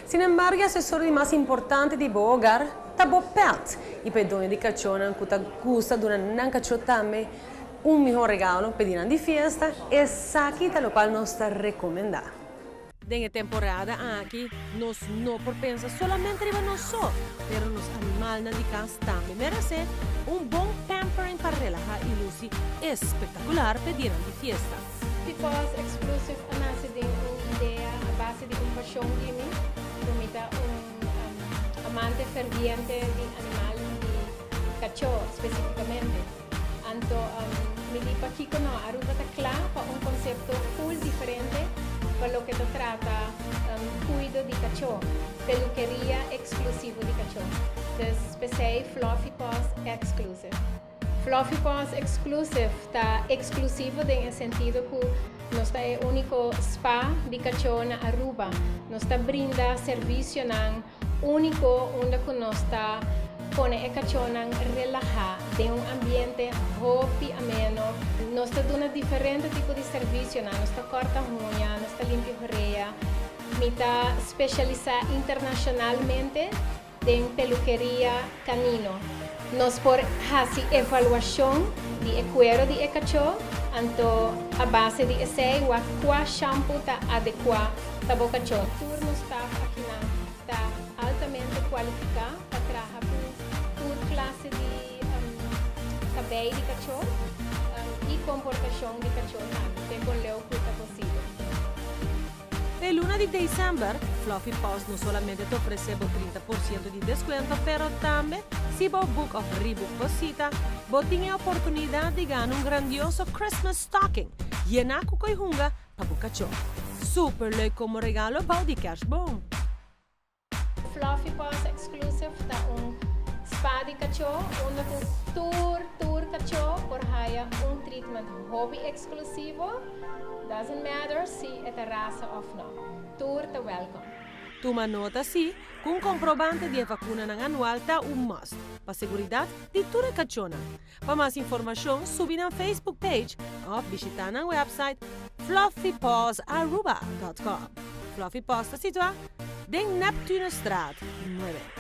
Sin embargo, e accesorio di mas importante di bo hogar ta bo pet. Y pa doño di cachonan cu ta gusta duna nan cacho tambe un miho regalo pa dia di fiesta, esaki ta loke nos ta recomenda. Den e temporada aki, nos no por pensa solamente riba nos so, pero nos animalnan di cas tambe merece un bon pampering pa relaha y luci espectacular pa dia di fiesta. Fluffy Paws Exclusive a nace di un idea a base di un pasion di mi, mi ta un amante ferviente di animal y cacho specificamente. Anto, mi di pakico no, Aruba ta cla pa un concepto full diferente pa loke ta trata cuido di cacho, pelukeria exclusivo di cacho. Dus, p'esey Fluffy Paws Exclusive. Fluffy Paws Exclusive ta exclusivo den sentido cu nos ta e unico spa di cacho na Aruba. Nos ta brinda servicionan unico unda cu nos ta pone e cachonan relaha den un ambiente hopi ameno. Nos ta duna diferente tipo di servicionan. Nos ta corta huña, nos ta limpia orea. Mi ta specialisa internacionalmente den pelukeria canino. Nos por haci evaluacion di e cuero di e cacho, anto a base di esey cua shampoo ta adecua pa bo cacho. Tur nos staff aki nan ta altamente cualifica pa traha cu tur clase di cabey di cacho y comportacion di cacho tambe, te con leu cu ta posibel. E luna di december, Fluffy Paws no solamente ta ofrece 30% di descuento, pero tambe, si bo book of rebook bo cita, bo tin e oportunidad di gana un grandioso Christmas stocking, yena cu coy hunga pa bo cacho. Super leuk como regalo pa di kerstboom. Fluffy Paws Exclusive ta un spa di cacho, unda cu tur cacho por haya un treatment hopi exclusivo. Doesn't matter si e ta rasa of no. Tur ta welcome. Tuma nota si, cu un comprobante di vacunanan anual ta un must, pa seguridad di tur cachonan. Pa mas informacion, subi na Facebook page of bishita nan website fluffypawsaruba.com. Fluffy Paws ta situa den Neptunestraat 9.